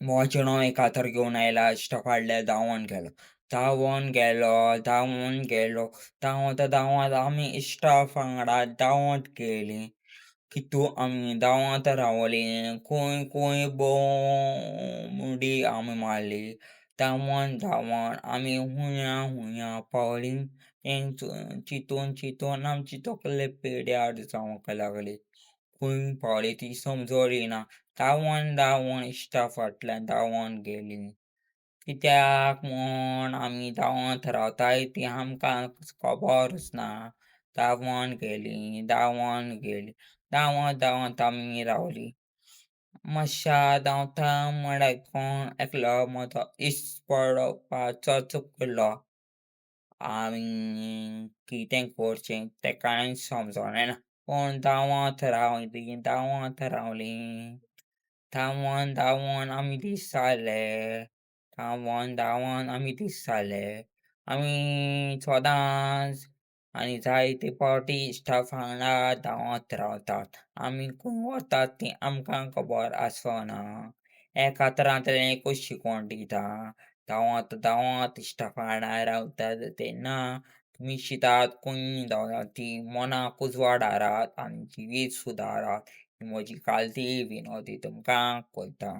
हो चेडो एक फातर घेवन आयला इश्टा फाटल्यान धांवोन गेलो. धांवोन गेलो, धांवोन गेलो, धांवत धांवत आमी इश्टा वांगडा धांवत गेलीं. कितू आमी धांवत रावलीं, खंय खंय भोंवडी आमी मारली. धांवन धांवन आमी हुंया हुंया पावलीं. तें चिंतून चिंतून आमची तकली पेड्यार जावंक लागली. खंय पावली ती समजली ना. धांवन धांवन इश्टा फाटल्यान धांवन गेलीं. कित्याक म्हूण आमी धांवत रावताय ती आमकां खबरूच ना. धांवन गेलीं, धांवन गेलीं, धांवत धांवत आमी रावलीं. मातशा धांवता म्हळ्यार कोण एकलो म्हजो इश्ट पडपाचो चुकलो. आमी कितें करचें तें कांयच समजलें ना. पूण धांवत रावलीं, धांवत रावलीं. धांवन धांवन आमी दिसाले. धांवन धांवन आमी दिसाले. आमी सदांच आनी जायते फावटी इश्टा वांगडा धांवत रावतात. आमी खंय वतात ती आमकां खबर आसना. एका तरांतलें एकूच शिकवण दिता. धांवत धांवत इश्टा वांगडा रावतात तेन्ना तुमी शितात खंय धांवतात ती मनाक उजवाडारात आनी जिवीत सुदारात ही म्हजी खालती विनवती तुमकां करता.